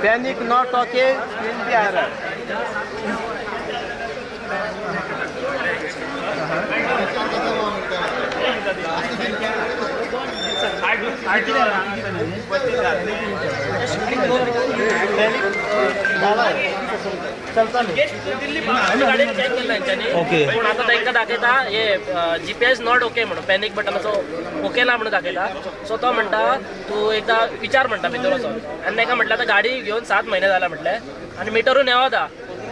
Panic not okay, screen भी आ रहा है। Okay. पूण आतां तांकां दाखयता हे जीपीएस not okay म्हणून, पॅनीक बटनाचो ओके ना म्हणून दाखयता। सो तो म्हणटा तूं एकदां विचार म्हणटा भितर वचोन, आनी तांकां म्हटलें आतां गाडी घेवन 7 म्हयने जाला म्हटलें आनी मिटरूय येवता,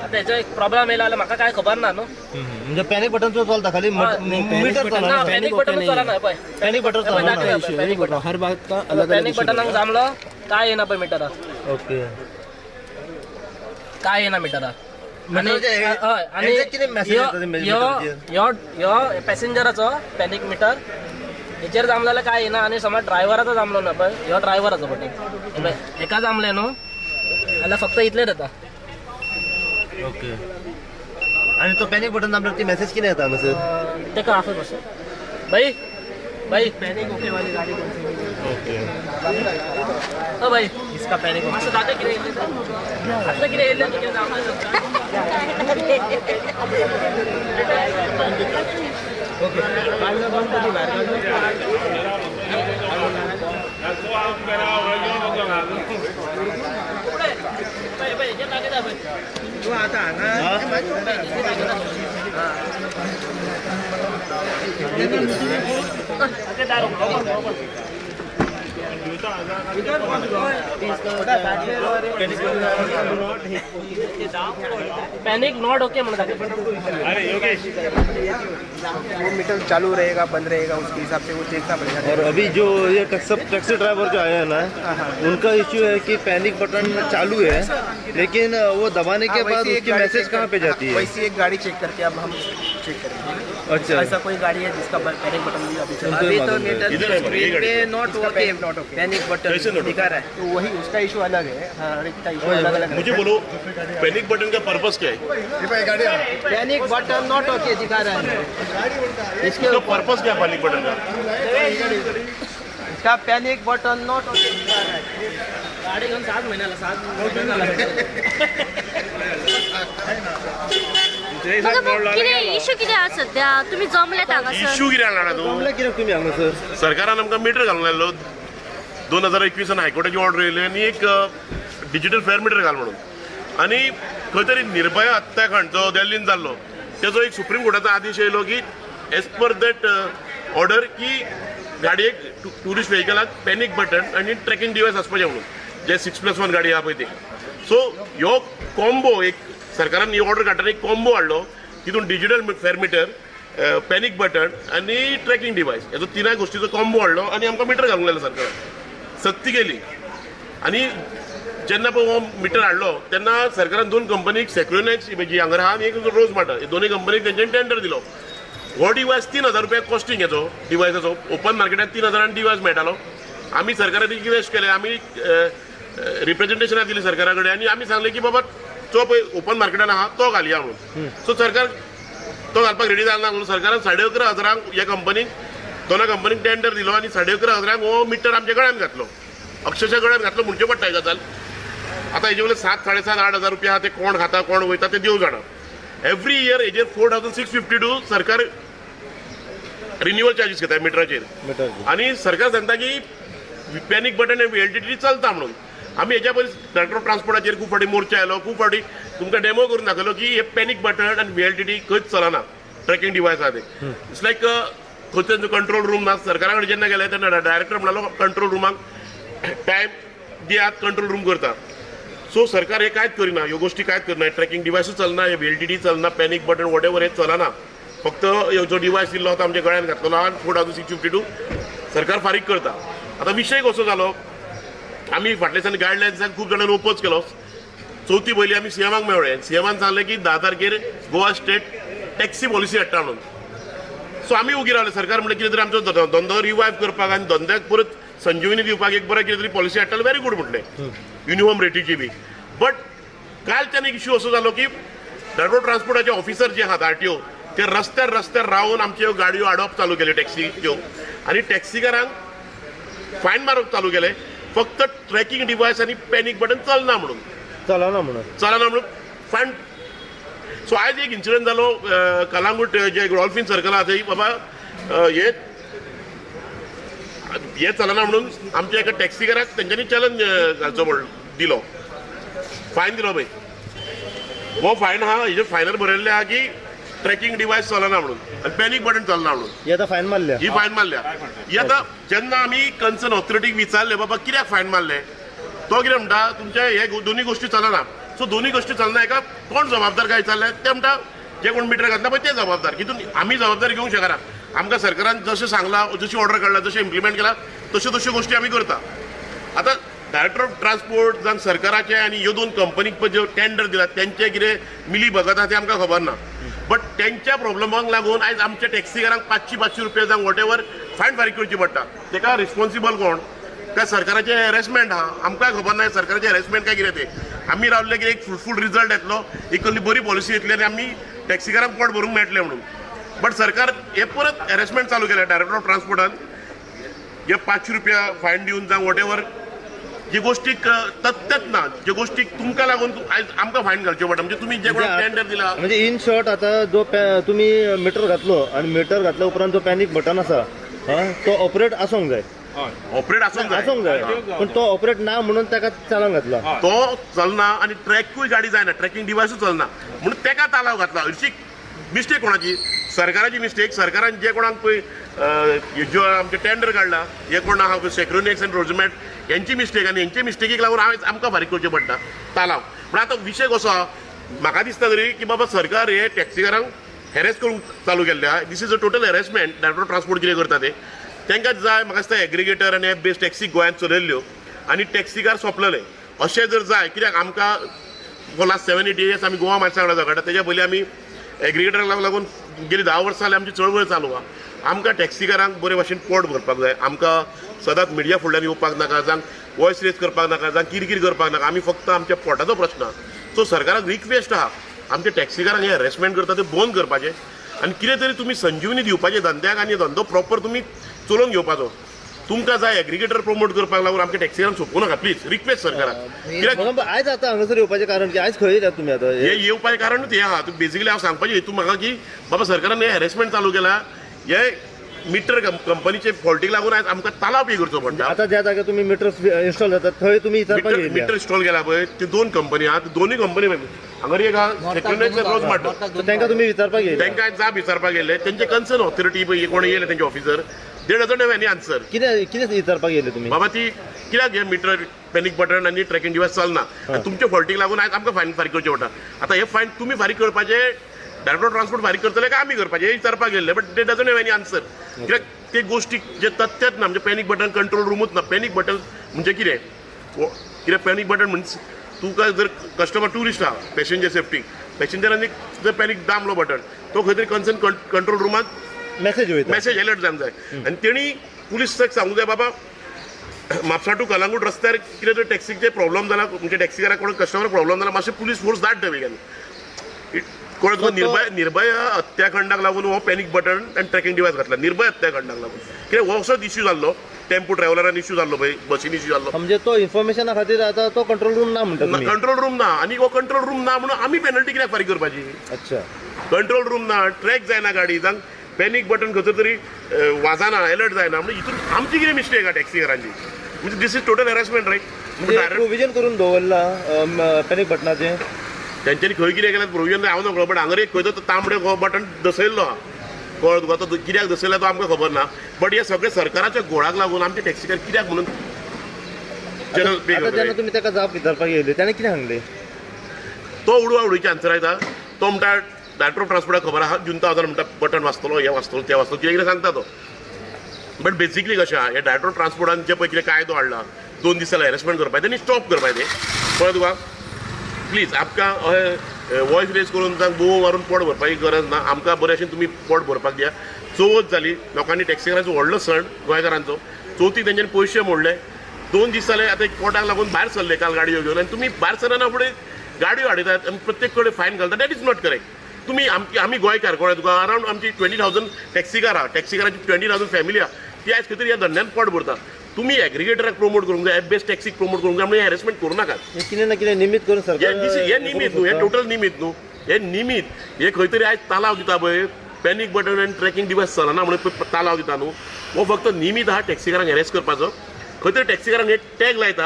आतां हेचो एक प्रॉब्लम येयला जाल्यार म्हाका कांय खबर ना न्हू। म्हणजे पॅनिक बटन चलता खाली मीटर चलना, पॅनीक बटन चलना पळय, पॅनिक बटन चलना, हर बात का अलग पॅनीक बटनाक जामलो काय येना पळय मिटराक। ओके, काय येना मिटराक। आनी हय, आनी ह्यो पॅसेंजराचो पॅनीक मिटर हेचेर जामलो जाल्यार काय येना, आनी समज ड्रायव्हराचो जामलो ना पळय, ह्यो ड्रायव्हराचो बटन पळय हेका जामलें न्हू जाल्यार फक्त इतलें येता। ओके, आणि तो पॅनिक बटन दाबल्यार ती मेसेज कितें येता हांगासर? तेका आफय मातसो भाई, भाई पैनिक ओके वाली गाड़ी कौन सी? ओके ओ भाई, इसका पैनिक ओके मातसो दाखय कितें येयलें तें, आतां कितें येयलें कितें जावंक शकता। ओके, काढलं बंद कधी बाहेर काढलं? तू आता हांगा पैनिक not okay म्हणून दाखय। वो मीटर चालू रहेगा बंद रहेगा उसके हिसाब से वो देखना पड़ेगा। और अभी जो ये टैक्सी ड्राइवर जो आए हैं ना, उनका इश्यू है कि पैनिक बटन चालू है लेकिन वो दबाने के बाद उसकी मैसेज कहाँ पे जाती है? वैसी एक गाड़ी चेक करके अब हम चेक करेंगे। अच्छा, ऐसा कोई गाड़ी है जिसका पैनिक बटन भी अभी चल अभी तो मीटर स्क्रीन पे not okay, not okay panic button दिखा रहा है, तो वही उसका इशू अलग है। हर एक का इशू अलग अलग है। मुझे बोलो पैनिक बटन का पर्पस क्या है? पैनिक बटन not okay दिखा रहा है, इसके पर्पस क्या है पैनिक बटन का? इसका पैनिक बटन not okay दिखा रहा है। गाडी घेऊन 7 महिने झाला, 7 महिने झाला। कितें इशू कितें आसा सध्या? तुमी जमल्यात हांगासर? इशू कितें जाणा तूं? जमले कित्याक तुमी हांगासर? सरकारान आमकां मिटर घालूंक लायलो 2021 हायकोर्टाची ऑर्डर येयली आनी एक डिजिटल फेअर मिटर घाल म्हणून, आनी खंय तरी निर्भया हत्याकांड जो दिल्लीन जाल्लो तेजो एक सुप्रीम कोर्टाचो आदेश येयलो की एज पर that order की गाडयेक ट्युरिस्ट व्हेकलाक पॅनीक बटन आनी ट्रॅकिंग डिवायस आसपाचें म्हणून, जे 6+1 गाडी आहा पळय ती। सो ह्यो कॉम्बो एक सरकारान ही ऑर्डर काडटना एक कॉम्बो हाडलो, तितून digital fare meter, panic button आनी ट्रॅकिंग डिवायस हेजो तिनाय गोश्टीचो कॉम्बो हाडलो आनी आमकां मिटर घालूंक लायलो सरकारान, सक्ती केली। आनी जेन्ना पळय हो मिटर हाडलो तेन्ना सरकारान 2 कंपनीक, सेक्रोनॅक्स जी हांगर आहा आनी एक रोज मार्टर, हे दोनूय कंपनीक तेंच्यांनी टेंडर दिलो। हो डिवायस 3000 रुपया कॉस्टिंग हेचो डिवायसाचो, ओपन मार्केटात 3000 डिवायस मेळटालो। आमी सरकारान रिक्वेस्ट केलें, आमी रिप्रेजेंटेशनां दिली सरकारा कडेन आनी आमी सांगलें की बाबा जो पळय ओपन मार्केटान आहा तो घालया म्हणून। सो सरकार तो घालपाक रेडी जाला ना म्हणून सरकारान 11,500 ह्या कंपनीक, दोना कंपनीक टेंडर दिलो आनी 11,500 हो मिटर आमच्या गळ्यान घातलो, अक्षरशः गळ्यान घातलो म्हणचें पडटा ही गजाल। आतां हेजे वयले 7, 7.5, 8 हजार रुपया आहा ते कोण खाता कोण वयता ते देव जाणा। एवरी इयर हेजेर 4652 सरकार रिन्युअल चार्जीस घेता मिटराचेर, आनी सरकार सांगता की पॅनीक बटन आनी VLTT चलता म्हणून। आमी हेच्या पयलीं डायरेक्टर ऑफ ट्रान्सपोर्टाचेर खूब फावटी मोर्चा आयलो, खूब फावटी तुमकां डेमो करून दाखयलो की हे पॅनीक बटन आनी VLTT खंयच चलना, ट्रॅकिंग डिवायस आहा ते। It's लायक खंय तेंचो कंट्रोल रूम ना। सरकारा कडेन जेन्ना गेले तेन्ना डायरेक्टर म्हणलो कंट्रोल रुमाक टायम दियात, कंट्रोल रूम करता। सो सरकार हे कांयच करिना, ह्यो गोश्टी कांयच करना, ट्रॅकिंग डिवायसूच चलना, हे VLTT चलना, पॅनीक बटन वॉटेवर हे चलना। फक्त जो डिवायस दिल्लो तो आमच्या गळ्यान घातलेलो आहा 4652 सरकार फारीक करता। आतां विशय कसो जालो, आमी फाटल्या दिसांनी गायडलायन्साक खूब जाणांनी ओपोज केलो। चवथी पयलीं आमी सीएमाक मेळ्ळे, सीएमान सांगलें की 10 तारखेर गोवा स्टेट टॅक्सी पॉलिसी हाडटा म्हणून। सो आमी उगी रावले, सरकार म्हणलें कितें तरी आमचो धंदो रिवायव करपाक आनी धंद्याक परत संजीवनी दिवपाक एक बरें कितें तरी पॉलिसी हाडटाले, व्हेरी गूड म्हटलें, युनिफॉर्म रेटीची बी। बट कालच्यान एक इश्यू असो जालो की डायरेक्टर ट्रान्सपोर्टाचे ऑफिसर जे आहात RTO ते रस्त्यार रस्त्यार रावन आमच्यो गाडयो आडोवप चालू केल्यो टॅक्सीच्यो, आनी टॅक्सीकारांक फायन मारप चालू केलें। फक्त ट्रॅकिंग डिवायस आनी पॅनीक बटन चलना म्हणून चलना म्हणून फायन. सो आयज एक इन्सिडंट जालो कलांगूट जे डॉल्फीन सर्कल आहा थंय बाबा हे हे चलना म्हणून आमच्या एका टॅक्सीकाराक तेंच्यांनी चॅलेंज घालचो पडलो, दिलो फायन दिलो. पळय हो फायन आहा हेजेर फायनल बरयल्लें आहा की ट्रॅकिंग डिवायस चलना म्हणून आनी पॅनीक बटन चलना म्हणून. ही आतां फायन मारल्या, ही फायन मारल्या. ही आतां जेन्ना आमी कन्सर्न ऑथॉरिटीक विचारलें बाबा कित्याक फायन मारलें, तो कितें म्हणटा तुमच्या हे दोनूय गोश्टी चलना. सो दोनूय गोश्टी चलना हेका कोण जबाबदार काय विचारलें, ते म्हणटा जे कोण मिटर घातला पळय ते जबाबदार. हितून आमी जबाबदारी घेवंक शकना. आमकां सरकारान जशें सांगलां, जशी ऑर्डर काडला, जशें इम्प्लिमेंट केला तश्यो तश्यो गोश्टी आमी करता. आतां डायरेक्टर ऑफ ट्रान्सपोर्ट जावन सरकाराचे आनी ह्यो दोन कंपनीक पळय ज्यो टेंडर दिला तेंचे कितें मिली भगत आहा तें आमकां खबर ना. बट तेंच्या प्रॉब्लमाक लागून आयज आमच्या टॅक्सीकारांक 500-500 रुपया जावं what ever fine फारीक करची पडटा. तेका रिस्पॉन्सिबल कोण? काय सरकाराचें हॅरेसमेंट आहा, आमकां खबर ना सरकाराचें हॅरेसमेंट काय कितें तें. आमी रावले की एक फ्रुटफूल रिजल्ट येतलो, एक कसली बरी पॉलिसी येतली आनी आमी टॅक्सीकारांक पोट भरूंक मेळटलें म्हणून. बट सरकार हे परत हॅरेसमेंट चालू केलें डायरेक्टर ऑफ ट्रान्सपोर्टान, हे 500 रुपया फायन दिवन जावं what ever जे गोष्टीक तथ्यच ना, जे गोष्टीक तुमकां लागून आयज आमकां फायन घालच्यो पडटा. म्हणजे तुमी जे कोणाक टेंडर दिला म्हणजे इन शॉर्ट आतां जो तुमी मिटर घातलो आनी मिटर घातल्या उपरांत जो पॅनीक बटन आसा तो ऑपरेट आसूंक जाय, ऑपरेट आसूंक जाय, पूण तो ऑपरेट ना म्हणून ताका चालान घातला. तो चलना आनी ट्रॅकूय गाडी जायना, ट्रॅकिंग डिवायसूय चलना म्हणून ताका तालाव घातला. हरशीं मिस्टेक कोणाची? सरकाराची मिस्टेक. सरकारान जे कोणाक पळय ज्यो आमचे टेंडर काडला हे कोण आहा पळय सेक्रोनिक्स आनी रोजमॅट हेंची मिस्टेक आनी हेंचे मिस्टेकीक लागून हांवें आमकां फारीक करचें पडटा तालाव. पूण आतां विशय कसो आहा, म्हाका दिसता तरी की बाबा सरकार हे टॅक्सीकारांक हॅरेस करूंक चालू केल्लें आहा. This is a total harassment. Director of transport कितें करता ते तांकां जाय म्हाका दिसता एग्रिगेटर आनी एप बेस्ड टॅक्सी गोंयांत चलयल्ल्यो आनी टॅक्सीकार सोंपलेले अशें जर जाय. कित्याक आमकां फॉर लास्ट 7-8 इयर्स आमी गोवा मायल्सा वांगडा झगडटा. तेज्या पयलीं आमी एग्रिगेटराक लागून गेली 10 वर्सां जालीं आमची चळवळ चालू आहा. आमकां टॅक्सीकारांक बरे भाशेन पोट भरपाक जाय. आमकां सदांच मिडिया फुडल्यान येवपाक नाका, जावं वॉयस रेज करपाक नाका, जावं किरकीर करपाक नाका. आमी फक्त आमच्या पोटाचो प्रश्न आहा. सो सरकाराक रिक्वेस्ट आहा आमच्या टॅक्सीकारांक हें हॅरेसमेंट करता तें बंद करपाचें आनी कितें तरी तुमी संजीवनी दिवपाचें धंद्याक आनी धंदो प्रॉपर तुमी चलोवन घेवपाचो. तुमकां जाय एग्रिगेटर प्रमोट करपाक लागून आमच्या टॅक्सीकारांक सोंपूं नाका प्लीज, रिक्वेस्ट सरकाराक. कित्याक आयज आतां हांगासर येवपाचें कारण की आयज खंय येतात तुमी आतां? हें येवपाचें कारणूच हें आहा. बेसिकली हांव सांगपाचें हेतू म्हाका की बाबा सरकारान हें हॅरेसमेंट चालू केलां, हे मिटर कंपनीचे फॉल्टीक लागून आयज आमकां तालाव पे करचो पडटा. आतां ज्या जाग्यार तुमी मिटर इन्स्टॉल जातात थंय तुमी मिटर इन्स्टॉल केला पळय त्यो दोन कंपनी आहा, दोनूय कंपनी हांगर एक आहा सेक्रोनिक्स रोज मार्ट. तांकां तुमी विचारपाक गेले? तांकां जाप विचारपाक गेल्ले. तेंचे कन्सर्न ऑथॉरिटी पळय कोण येयले तेंचे officer, they doesn't have any answer. कितें कितें विचारपाक गेले तुमी? बाबा ती कित्याक हे मिटर पॅनीक बटन आनी ट्रॅकिंग डिवायस चलना आनी तुमच्या फॉल्टीक लागून आयज आमकां फायन फारीक करचें पडटा. आतां हे फायन तुमी फारीक करपाचें, डायरेक्टर ऑफ ट्रान्सपोर्ट फारीक करतले काय आमी करपाचें हें विचारपाक गेल्ले. But they doesn't have any answer. कित्याक ते गोश्टीक जे तथ्यच ना. म्हणजे पॅनीक बटन कंट्रोल रुमूच ना. पॅनीक बटन म्हणजे कितें? कित्याक पॅनीक बटन म्हणजे तुका जर कस्टमर ट्युरिस्ट आहा, पॅसेंजर सेफ्टी, पॅसेंजरांनी जर पॅनीक दामलो बटन तो खंय तरी कन्सर्न कंट्रोल रुमांत मॅसेज वयता, मॅसेज अलर्ट जावंक जाय आनी तेणी पुलिसाक सांगूंक जाय बाबा म्हापसा टू कलांगूट रस्त्यार कितें तरी टॅक्सीचे प्रॉब्लम जाला, म्हणजे टॅक्सीकाराक कोण कस्टमर प्रॉब्लम जाला, मातशें पुलीस फोर्स धाड थंय. कोण तुका निर्भया हत्याकांडाक लागून हो पॅनीक बटन आनी ट्रॅकिंग डिवायस घातला. निर्भया हत्याकांडाक लागून कित्याक हो असोच इश्यू जाल्लो, टेम्पो ट्रॅव्हलरान इश्यू जाल्लो पळय, बसीन इश्यू जाल्लो. म्हणजे तो इन्फॉर्मेशना खातीर आतां तो कंट्रोल रूम ना म्हणटा? कंट्रोल रूम ना आनी हो कंट्रोल रूम ना म्हणून आमी पेनल्टी कित्याक फारीक करपाची? अच्छा, कंट्रोल रूम ना, ट्रॅक जायना गाडी, जावं पॅनीक बटन खंयसर तरी वाजना, अलर्ट जायना, म्हणजे हितून आमची कितें मिस्टेक आहा टॅक्सीकारांची. म्हणजे this is total harassment right. म्हणजे प्रोविजन करून दवरला पॅनीक बटनाचें तेंच्यांनी खंय कितें केलें प्रोविजन हांव नकळो, बट हांगर एक खंय तो तांबडे हो बटन दसयल्लो आहा, कळ्ळो तुका? तो कित्याक दसयला तो आमकां खबर ना. बट हे सगळे सरकाराच्या गोळाक लागून आमचे टॅक्सीकार कित्याक म्हणून जेन्ना तुमी ताका जाप विचारपाक येयले ताणें कितें सांगलें? तो उडवा उडीचे आन्सर येता. तो म्हणटा डायरेक्टर ऑफ ट्रान्सपोर्टाक खबर आहा, जुंता वचून म्हणटा बटन वाचतलो, हें वाचतलो, तें वाचतलो, कितें कितें सांगता तो. बट बेसिकली कशें आहा, हे डायरेक्टर ऑफ ट्रान्सपोर्टान जे पळय कितें कायदो हाडला 2 दीस जाल्यार हॅरेसमेंट करपाचें, तेणी स्टॉप करपाचें. कळ्ळें तुका? प्लीज आमकां अशें वॉयस रेज करून जावं बोव मारून पोट भरपाची गरज ना. आमकां बरे भशेन तुमी पोट भरपाक दिया. चवथ जाली, लोकांनी टॅक्सीकारांचो व्हडलो सण गोंयकारांचो, चवथीक तेंच्यांनी पयशे मोडले, 2 दीस जाले आतां पोटाक लागून भायर सरले काल गाडयो घेवन, आनी तुमी भायर सरना फुडें गाडयो हाडयतात आनी प्रत्येक कडेन फायन घालतात. That is not correct. तुमी आमी गोंयकार, कळ्ळें तुका? अरावंड आमची 20,000 टॅक्सीकार आहा, टॅक्सीकारांची 20,000 फॅमिली आहा, ती आयज खंय तरी ह्या धंद्यान पोट भरता. तुमी एग्रिगेटराक प्रमोट करूंक जाय, एप बेस्ड टॅक्सीक प्रमोट करूंक जाय, म्हणून हॅरेसमेंट करूं नाकात. कितें ना कितें निमित्त करून सरकार हे निमित्त न्हू, हे टोटल निमित्त न्हू, हे निमित्त. हे खंय तरी आयज तालाव दिता पळय, पॅनीक बटन आनी ट्रॅकिंग डिवायस चलना म्हणून तालाव दिता न्हू, हो फक्त निमित्त आहा टॅक्सीकारांक हॅरेस करपाचो. खंय तरी टॅक्सीकारांक हे टॅग लायता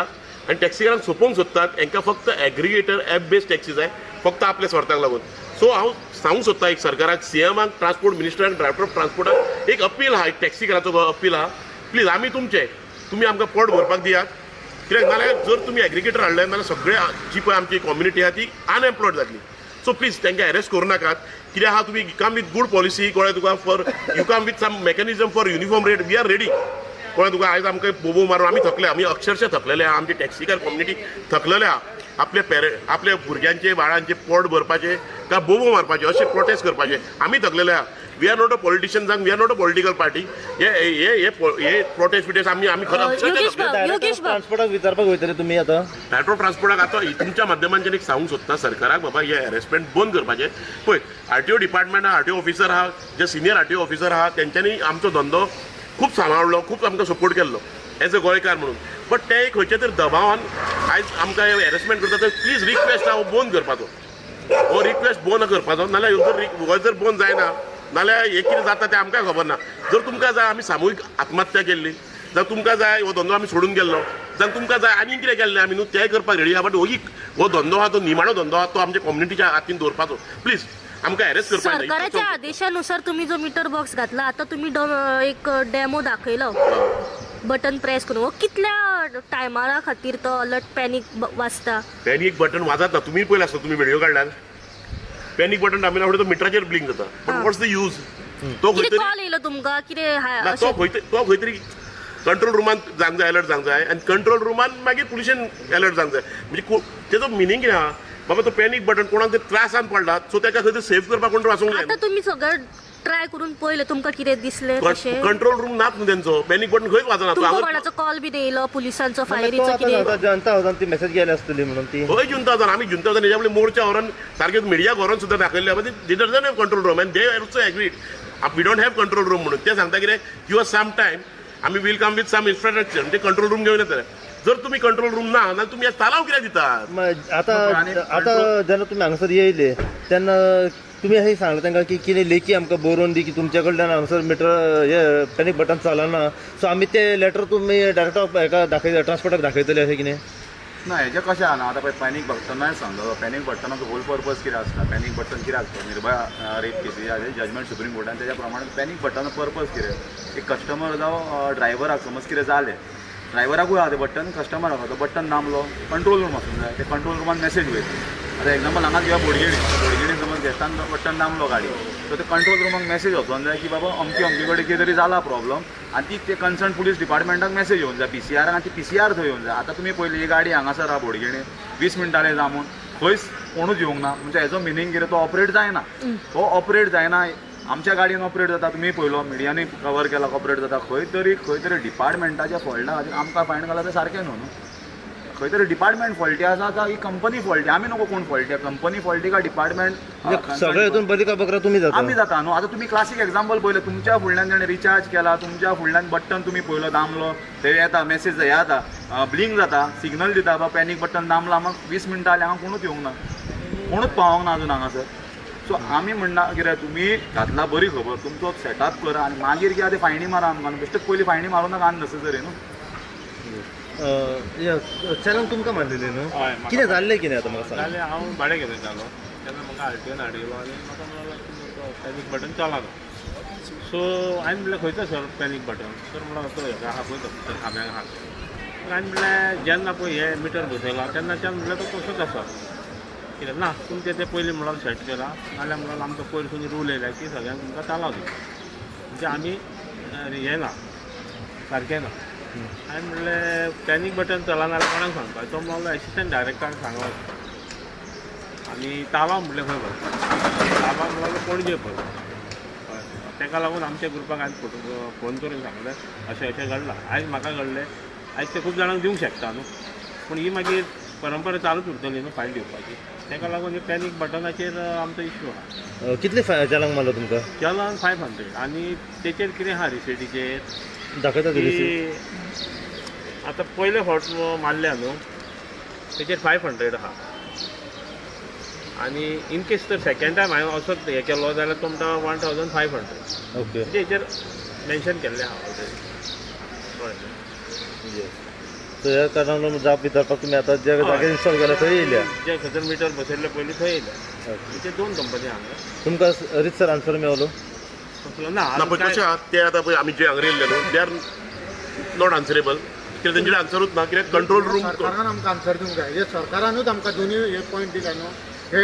आनी टॅक्सीकारांक सोंपोवंक सोदतात. हांकां फक्त एग्रिगेटर एप बेस्ड टॅक्सी जाय, फक्त आपल्या स्वार्थाक लागून. सो हांव सांगूंक सोदता एक सरकाराक, सीएमाक, ट्रान्सपोर्ट मिनिस्टराक, डायरेक्टर ऑफ ट्रान्सपोर्टाक एक अपील आहा, एक टॅक्सीकाराचो अपील आहा, प्लीज आमी तुमचे, तुमी आमकां पोट भरपाक दियात. कित्याक नाजाल्यार जर तुमी एग्रिगेटर हाडले नाजाल्यार सगळे जी पळय आमची कम्युनिटी आहा ती अनएम्प्लॉयड जातली. सो प्लीज तांकां हॅरेस करूं नाकात. कित्याक आहा तुमी कम विथ गूड पॉलिसी, कळ्ळें तुका, for you come with some mechanism for uniform rate, we are ready. कळ्ळें तुका, आयज आमकां बोबो मारून आमी थकले, आमी अक्षरशः थकलेले आहा, आमची टॅक्सीकार कम्युनिटी थकलेले आहा. आपल्या आपल्या भुरग्यांचे बाळांचे पोट भरपाचे काय बोबो मारपाचे अशे प्रोटेस्ट करपाचे आमी थकलेले आहा. We are not a politicians, we are not a political party. हे हे हे प्रोटेस्ट बिटेस्ट आमी आमी खरें. ट्रान्सपोर्टाक विचारपाक वयतले तुमी आतां? डायरेक्टर ट्रान्सपोर्टाक आतां तुमच्या माध्यमांच्यान एक सांगूंक सोदता सरकाराक, बाबा हे हॅरेसमेंट बंद करपाचें. पळय आरटीओ डिपार्टमेंट आहा, आरटीओ ऑफिसर आहा, जे सिनियर आरटीओ ऑफिसर आहा, तेंच्यांनी आमचो धंदो खूब सांबाळलो, खूब आमकां सपोर्ट केल्लो एज अ गोंयकार म्हणून. बट ते खंयच्या तरी दबावान आयज आमकां हॅरेसमेंट करता. तर प्लीज रिक्वेस्ट आहा हो बंद करपाचो, हो रिक्वेस्ट बंद करपाचो. नाल्यार हो जर बंद जायना नाल्यार हें कितें जाता तें आमकां खबर ना. जर तुमकां जाय आमी सामुहीक आत्महत्या केल्ली, जावं तुमकां जाय हो धंदो आमी सोडून गेल्लो, जावं तुमकां जाय आनी कितें केल्लें आमी न्हू, तेंय करपाक रेडी आहा. बट हो धंदो आहा तो निमाणो धंदो आहा, तो आमच्या कम्युनिटीच्या हातीन दवरपाचो. प्लीज आमकां हॅरेस करपाक. सरकाराच्या आदेशानुसार तुम्ही जो मीटर बॉक्स घातला, आता तुम्ही एक डेमो दाखयलो बटन प्रेस करून, कितल्या टायमा खातीर तो अलर्ट पॅनीक वाजता? पॅनीक बटन वाजत ना, तुमी पयलें आसता, तुमी व्हिडिओ काडल्यार पॅनीक बटन दामिना फुडें तो मिटराचेर ब्लिंक जाता. But what's the use? तो खंय कॉल येयलो तुमकां कितें? तो खंय तरी कंट्रोल रुमान जावंक जाय, अलर्ट जावंक जाय, आनी कंट्रोल रुमान मागीर पुलिशेन अलर्ट जावंक जाय. म्हणजे तेजो मिनींग कितें आहा बाबा, तो पॅनीक बटन कोणाक तरी त्रासान पडला, सो ताका खंय तरी सेफ करपाक कोण तरी आसूंक जाय. आतां तुमी सगळें ट्राय करून पळयलें, तुमकां कितें दिसलें तशें? कंट्रोल रूम नाच न्हू तेंचो, पॅनीक बटन खंयच वाजना. तुमकां कोणाचो कॉल बी येयलो पुलिसांचो, फायरीचो कितें? जनता हावसान ती मेसेज गेली आसतली म्हणून ती हय जनता हावसान, आमी जनता हावसान हेज्या पयलीं मोर्चा व्हरोन सारकें मिडियाक व्हरोन सुद्दां दाखयल्लें. They doesn't have control room and they also agreed we don't have control room म्हणून. ते सांगता कितें, गिव अस सम टायम, आमी will come with some infrastructure, म्हणजे कंट्रोल रूम घेवन येतले. जर तुम्ही कंट्रोल रूम ना जाल्यार तुमी तालाव कित्याक दितात? आतां आतां जेन्ना तुमी हांगासर येयले तेन्ना तुमी अशें सांगलें तांकां की कितें लेखी आमकां बरोवन दी की तुमच्या कडल्यान हांगासर मिटर हे पॅनीक बटन चलना, सो आमी ते लेटर तुमी डायरेक्ट हेका दाखयतले, ट्रान्सपोर्टाक दाखयतले अशें कितें ना? हेजें कशें आहा ना, आतां पळय पॅनीक बटनाय सांगलो, पॅनीक बटनाचो होल पर्पज कितें आसता, पॅनीक बटन कित्याक आसता, निर्भया रेप केसी जजमेंट सुप्रीम कोर्टान तेज्या प्रमाणे पॅनीक बटनाचो पर्पज कितें, एक कस्टमर जावं ड्रायव्हराक समज कितें जालें, ड्रायव्हराकूय आहा तें बटन, कस्टमराक आहा तो बटन दामलो, कंट्रोल रूम आसूंक जाय, ते कंट्रोल रुमान मॅसेज वयता. आतां एग्जाम्पल हांगाच घेवया बोडगेणी, बोडगेणी समज गेस्टान बटन दामलो गाडी, सो ते कंट्रोल रुमाक मॅसेज वचोंक जाय की बाबा अमकी अमके कडेन कितें तरी जाला प्रॉब्लम, आनी ती ते कन्सर्न पुलीस डिपार्टमेंटाक मॅसेज येवन जाय, पीसीआराक, आनी ती पीसीआर थंय येवन जाय. आतां तुमी पयली ही गाडी हांगासर आहा बोडगेणी, 20 मिनटांनी जामून खंयच कोणूच येवंक ना, म्हणजे हेजो मिनींग कितें, तो ऑपरेट जायना, तो ऑपरेट जायना. आमच्या गाडयेन ऑपरेट जाता, तुमी पयलो मिडियांनी कवर केला, ऑपरेट जाता. खंय तरी खंय तरी डिपार्टमेंटाच्या फॉल्टा खातीर आमकां फायन घालप तें सारकें न्हू. खंय तरी डिपार्टमेंट फॉल्टी आसा जावं ही कंपनी फॉल्टी, आमी नको कोण फॉल्टी, कंपनी फॉल्टी काय डिपार्टमेंट, सगळे हितून बरी का बकरा तुमी जाता, आमी जाता न्हू. आतां तुमी क्लासीक एग्जाम्पल पळयलें, तुमच्या फुडल्यान जेणे रिचार्ज केला, तुमच्या फुडल्यान बटन तुमी पयलो दामलो, ते येता मॅसेज हे जाता, ब्लिंक जाता, सिग्नल दिता, बाबा पॅनीक बटन दामला, मग 20 मिनटां जालीं हांगा कोणूच येवंक ना, कोणूच पावोंक ना अजून हांगासर. सो आमी म्हणना कितें, तुमी घातला बरी खबर, तुमचो सेटअप करा आनी मागीर कितें तें फायनी मारा आमकां, बेश्टेच पयलीं फायनी मारूं नाका अननेसेसरी न्हू. चॅनल तुमकां मारलेली न्हू, कितें जाल्लें कितें आतां म्हाका सांग? जालें, हांव भाडें घेतलो तेन्ना म्हाका आरटीओन हाडिल्लो आनी म्हाका म्हणलो पॅनीक बटन चलना. सो हांवें म्हणलें खंयचो सर पॅनीक बटन, तर म्हणलो तो हेका आहा पळय तो खांब्याक आहा. हांवें म्हणलें जेन्ना पळय हें मिटर बसयलां तेन्नाच्यान म्हणलें तो तसोच आसा, कित्याक ना तुमचें तें पयलीं म्हणल्यार सेट केलां, नाल्यार म्हणल्यार आमकां पयरसून रूल येयला की सगळ्यांक तुमकां तालाव दिता, म्हणजे आमी हें ना सारकें ना. हांवें म्हणलें पॅनीक बटन चलना जाल्यार कोणाक सांगपाचें, तो म्हणलो एसिस्टंट डायरेक्टराक सांगप आनी तालाव म्हणलें खंय भरता, तालाव म्हणल्यार पणजे भरता. हय, ताका लागून आमच्या ग्रुपाक हांवें फोन करून सांगलें अशें अशें घडलां, आयज म्हाका घडलें, आयज तें खूब जाणांक दिवंक शकता न्हू, पूण ही मागीर परंपरा चालूच उरतली न्हू फायल दिवपाची, ताका लागून पॅनीक बटनाचेर आमचो इश्यू आहा. कितले चलान मारलो तुमकां? चलान 500 आनी तेचेर कितें आहा रिसिटीचेर दाखयता की आतां पयले फावट मारल्या न्हू तेचेर 500 आहा आनी इन केस तर सेकेंड टायम हांवें असोच हें केलो जाल्यार तो म्हणटा 1500. ओके, म्हणजे हेचेर मेन्शन केल्लें आहा ऑलरेडी. कळ्ळें? सो ह्या कारणान जाप विचारपाक तुमी आतां ज्या जाग्यार इन्स्टॉल केला थंय येयल्या. जे खंयसर मिटर बसयल्ले पयलीं थंय येयल्या. ते 2 कंपनी हांगा. तुमकां रितसर आन्सर मेवलो ना? ना, पळय कशें आहा ते आतां पळय आमी जे हांगा येयल्ले न्हू they are not answerable, कित्याक तेंचे आन्सरूच ना, कित्याक कंट्रोल रूम सरकारान आमकां आन्सर दिवंक जाय. हे सरकारानूच आमकां दोनूय हे पॉयंट दिल्या न्हू, हे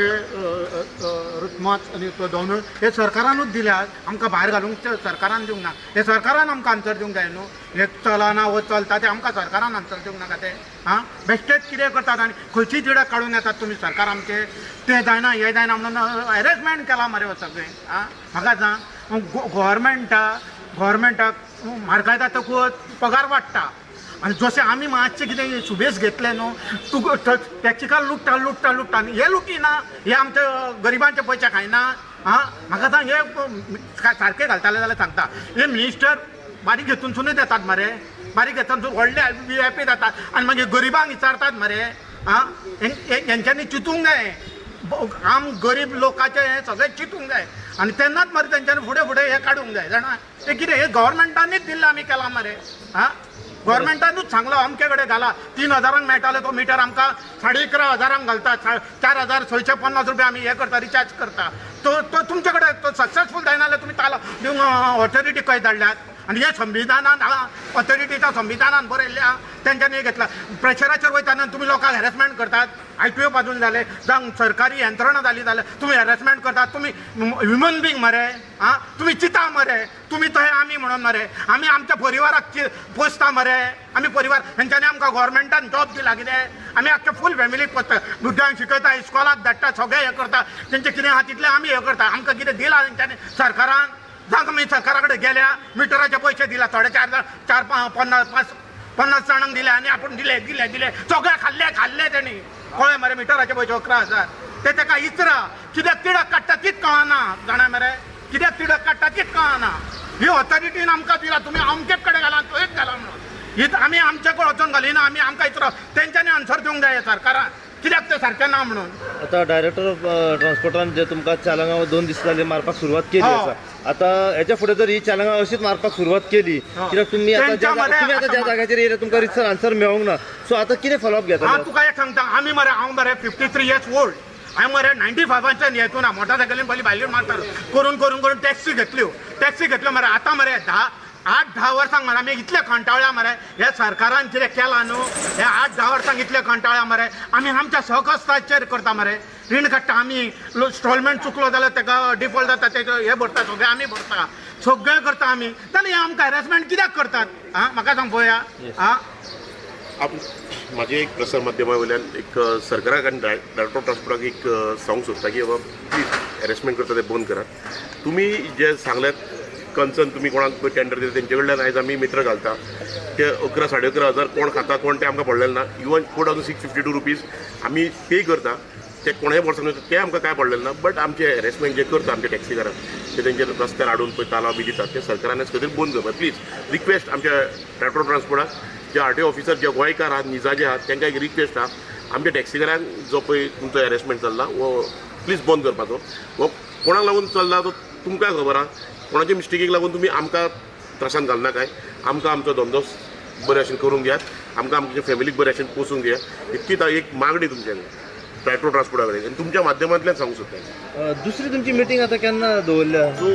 रुतमाच आनी तो दोनूय हे सरकारानूच दिल्या, आमकां भायर घालूंक सरकारान दिवंक ना. हे सरकारान आमकां आन्सर दिवंक जाय न्हू. हे चलना वो चलता ते आमकां सरकारान आन्सर दिवंक नाका ते. आं, बेश्टेच कितें करतात आनी खंयची तिडक काडून येतात तुमी सरकार आमचे. तें जायना हें जायना म्हणून हॅरेसमेंट केलां मरे हो सगळें. आं, म्हाका सांग, गोवोरमेंटाक म्हारगाय जातकूच पगार वाडटा आनी जशें आमी मातशें कितें सुबेज घेतलें न्हू, तुका टॅक्सीकार लुट्टा लुट्टा लुट्टा आनी हे लुटिना, हे आमच्या गरिबांचे पयशे खायना. आं, म्हाका सांग, हे सारकें घालताले जाल्यार सांगता, हे मिनिस्टर बारीक हेतूनसुनूच येतात मरे, बारीक हेतूनसून व्हडले VIP जातात आनी मागीर गरिबांक विचारतात मरे. आं, हेंच्यांनी चिंतूंक जाय, आम गरीब लोकांचें हें सगळें चिंतूंक जाय आनी तेन्नाच मरे तेंच्यांनी फुडें फुडें हें काडूंक जाय. जाणा, तें कितें हें गव्हर्मेंटानूच दिल्लें आमी केलां मरे. आं, गव्हर्मेंटानूच सांगलां अमके कडेन घाला, 3000 मेळटालें तो मिटर आमकां 11,500 घालता, 4650 रुपया आमी हें करता, रिचार्ज करता. तो तो तुमचे कडेन तो सक्सेसफूल जायना जाल्यार तुमी ताला दिवंक ऑथॉरिटी खंय धाडल्यात? आनी हें संविधानान ऑथॉरिटीच्या संविधानान बरयल्लें आहा, तेंच्यांनी घेतलां. प्रेशराचेर वयतना तुमी लोकांक हॅरेसमेंट करतात. ITO पासून जालें, जावं सरकारी यंत्रणा जाली जाल्यार तुमी हॅरेसमेंट करतात. तुमी ह्युमन बींग मरे. आं, तुमी चिंता मरे, तुमी थंय आमी म्हणून मरे, आमी आमच्या परिवाराक पोसता मरे. आमी परिवार हेंच्यांनी आमकां गव्हर्मेंटान जॉब दिला कितें, आमी आख्खे फूल फॅमिलीक पोसता, भुरग्यांक शिकयता, इस्कॉलाक धाडटा, सगळें हें करता, तेंचें कितें आहा तितलें आमी हें करता. आमकां कितें दिलां तेंच्यांनी सरकारान? जावं आमी सरकारा कडेन गेल्या, मिटराचे पयशे दिला थोडे, 4 4 5 50 जाणांक दिले आनी आपूण दिले दिले दिले सगळे खाल्ले खाल्ले तेणी. कळ्ळें मरे? मिटराचे पयशे 11,000 ते तेका इचरा कित्याक तिडक काडटा तीच कळना. जाणा मरे, कित्याक तिडक काडटा तीच कळना. ही ऑथॉरिटीन आमकां दिला, तुमी अमकेच कडेन घाला थंयच घाला म्हणून. ही आमी आमचे कडेन वचोन घालिना, आमी आमकां इचरा तेंच्यांनी आन्सर दिवंक जाय सरकारान, कित्याक तें सारकें ना म्हणून. आतां डायरेक्टर ऑफ ट्रान्सपोर्टान जे तुमकां चालंगां 2 दीस जाले मारपाक सुरवात केली आसा, आतां हेच्या फुडें जर ही चालंगां अशीच मारपाक सुरवात केली कित्याक तुमी आतां ज्या जाग्याचेर येयले तुमकां रितसर आन्सर मेळोंक ना, सो आतां कितें फॉलोअप घेता? हांव तुका एक सांगता, आमी मरे, हांव मरे 53 इयर्स ओल्ड, हांवें मरे 95 हेतून मोटरसायकलीन पयलीं भायल्यान मारतालो, करून करून करून टॅक्सी घेतल्यो, टॅक्सी घेतल्यो मरे. आतां मरे 8-10 वर्सांक मरे आमी इतले कंटाळ्या मरे, ह्या सरकारान कितें केलां न्हू, हे 8-10 वर्सांक इतले कंटाळ्या मरे. आमी आमच्या सहकस्ताचेर करता मरे, रीण काडटा आमी, इन्स्टॉलमेंट चुकलो जाल्यार तेका डिफॉल्ट जाता, तेजो हें भरता, सगळें आमी भरता, सगळें करता आमी. जाल्यार हें आमकां हॅरेसमेंट कित्याक करतात? आं, म्हाका सांग पळोवया. आं, म्हाजें एक प्रसार माध्यमा वयल्यान एक सरकाराक आनी डायरेक्टर ऑफ ट्रान्सपोर्टाक एक सांगूंक सोदता की बाबा प्लीज हॅरेसमेंट करता तें बंद करात. तुमी जे सांगल्यात कन्सर्न, तुमी कोणाक पळय टेंडर दिता तेंचे कडल्यान आयज आमी मिटर घालता, ते 11,000 11,500 कोण खाता कोण तें आमकां पडलेलें ना. इवन 4652 रुपीज आमी पे करता, ते कोणेय वर्सान तें आमकां कांय पडलेलें ना. बट आमचें हॅरेसमेंट जें करता आमच्या टॅक्सीकारांक, ते तेंचे रस्त्यार हाडून पळय तालांव बी दितात, ते सरकारान खंय तरी बंद करपाक प्लीज रिक्वेस्ट आमच्या डायरेक्टर ऑफ ट्रान्सपोर्टाक, जे RTO officer जे गोंयकार आहात, निजाजे आहात, तांकां एक रिक्वेस्ट आहा, आमच्या टॅक्सीकारांक जो पळय तुमचो हॅरेसमेंट चल्ला हो प्लीज बंद करपाचो. हो कोणाक लागून चल्ला तो तुमकां खबर आहा, कोणाच्या मिस्टेकीक लागून तुमी आमकां त्रासान घालना काय. आमकां आमचो धंदो बरे भशेन करूंक दियात, आमकां आमच्या फॅमिलीक बरे भशेन पोसूंक दियात, इतकीच एक मागणी तुमच्या डायरेक्टर ट्रान्सपोर्टा कडेन आनी तुमच्या माध्यमांतल्यान सांगूंक सोदता. दुसरी तुमची मिटींग आतां केन्ना दवरल्या? सो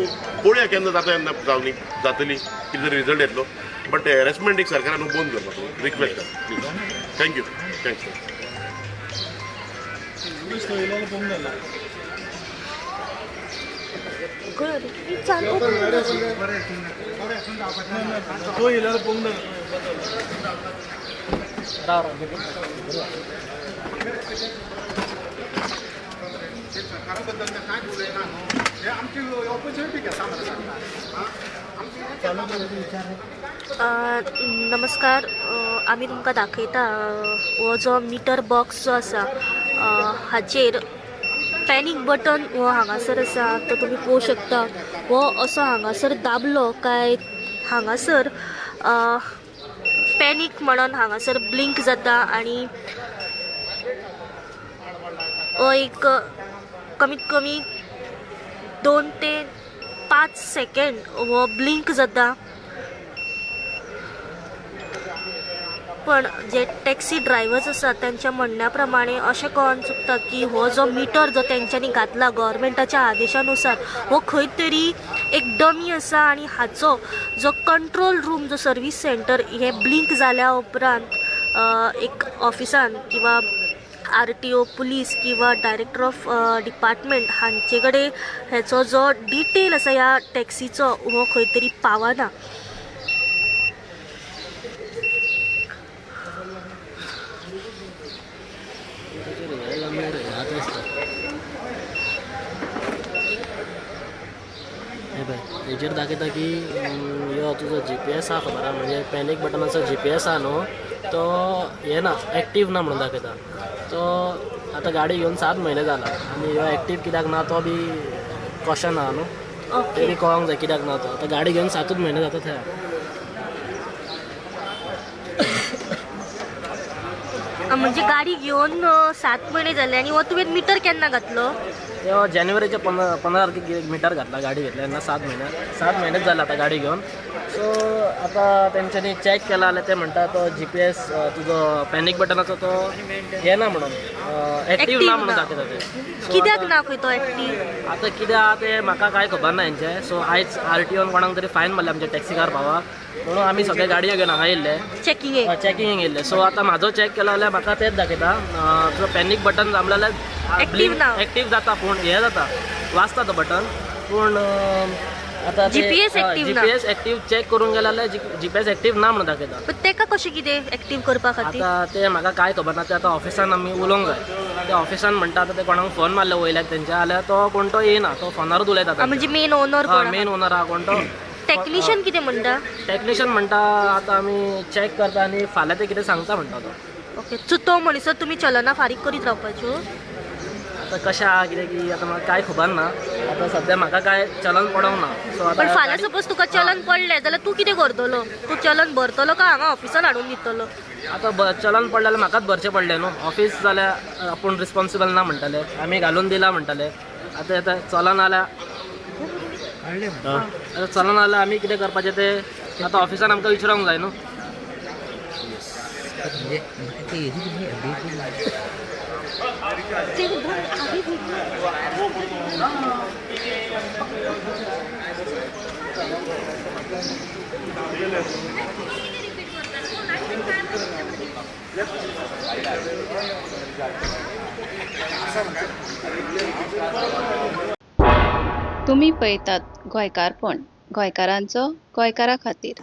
पळोवया केन्ना जाता, केन्ना जावनी जातली, कितें तरी रिजल्ट येतलो. बट हॅरेसमेंट एक सरकारान बंद करपाचो रिक्वेस्ट आसा प्लीज. Thank you. Thanks. नमस्कार, आमी तुमकां दाखयता हो जो मिटर बॉक्स जो आसा हाचेर पॅनीक बटन हो हांगासर आसा, तो तुमी पळोवंक शकता. हो असो हांगासर दाबलो काय हांगासर पॅनीक म्हणून हांगासर ब्लिंक जाता आनी एक कमीत कमी 2 ते 5 सेकंड हो ब्लिंक जाता. पण जे टॅक्सी ड्रायव्हर्स आसात त्यांच्या म्हणण्या प्रमाणे अशें कळोन चुकता की हो जो मिटर जो तेंच्यांनी घातला गव्हर्मेंटाच्या आदेशानुसार हो खंय तरी एक डमी आसा आनी हाचो जो कंट्रोल रूम जो सर्वीस सेंटर हे ब्लिंक जाल्या उपरांत एक ऑफिसान किंवा RTO police किंवा डायरेक्टर ऑफ डिपार्टमेंट हांचे कडेन हेचो जो डिटेल आसा ह्या टॅक्सीचो हो खंय तरी पावना. हेजेर दाखयता की यो तुजो GPS आहा खबर आहा, म्हणजे पॅनीक बटनाचो GPS आहा न्हू तो हे ना एक्टीव ना म्हणून दाखयता. तो आतां गाडी घेवन 7 म्हयने जाला आनी ह्यो एक्टीव कित्याक ना तो बी क्वेश्चन आहा न्हू, ते बी कळोंक जाय कित्याक ना तो. आतां गाडी घेवन 7 म्हयने जाता थंय. म्हणजे गाडी घेवन 7 म्हयने जाले आनी हो तुवें मिटर केन्ना घातलो? तेव्हा जानेवारीच्या 15 तारखेक मिटर घातला गाडी घेतल्या तेन्ना 7 म्हयने 7 म्हयनेच जाले आतां गाडी घेवन. सो आतां तेंच्यांनी चॅक केला जाल्यार ते म्हणटा तो GPS तुजो पॅनीक बटनाचो तो हे ना म्हणून एक्टीव ना म्हणून दाखयता ते. कित्याक ना खंय तो एक्टीव? आतां कित्याक आहा तें म्हाका कांय खबर ना हेंचें. सो आयज RTOन कोणाक तरी फायन मारले आमच्या टॅक्सीकार भावाक म्हणून आमी सगळे गाडयो घेवन हांगा येयल्ले चॅकिंगेक येयल्ले. सो आतां म्हाजो चॅक केलो जाल्यार म्हाका तेंच दाखयता तुजो पॅनीक बटन दामलें जाल्यार एक्टीव जाता, पूण हें जाता वाचता तो बटन, पूण आतां GPS active check करूंक गेले जाल्यार GPS active ना म्हणून दाखयता. पण तेका कशें कितें एक्टीव करपा खातीर आतां तें म्हाका कांय खबर ना. तें आतां ऑफिसान आमी उलोवंक जाय. ते ऑफिसान म्हणटा आतां ते कोणाक फोन मारले वयल्याक तेंच्या जाल्यार तो कोण तो येयना, तो फोनारूच उलयता. म्हणजे मेन ओनर? मेन ओनर आहा कोण तो. टॅक्निशियन कितें म्हणटा? टॅक्निशियन म्हणटा आतां आमी चॅक करता आनी फाल्यां ते कितें सांगता म्हणटा तो. ओके, सो तो म्हणसर तुमी चलना फारीक करीत रावपाच्यो? आतां कशें आहा कितें की आतां म्हाका कांय खबर ना. आतां सद्या म्हाका कांय चलन पडोंक ना. सो आतां पण फाल्यां सपोज तुका चलन पडलें जाल्यार तूं कितें करतलो? तूं चलन भरतलो काय हांगा ऑफिसान हाडून दितलो? आतां चलन पडलें जाल्यार म्हाकाच भरचें पडलें न्हू. ऑफिस जाल्यार आपूण रिस्पोन्सिबल ना म्हणटाले, आमी घालून दिला म्हणटाले. आतां आतां चलन जाल्यार आतां चलन जाल्यार आमी कितें करपाचें तें आतां ऑफिसान आमकां विचारूंक जाय न्हू. तुमी पळयतात गोंयकारपण, गोंयकारांचो गोंयकारा खातीर.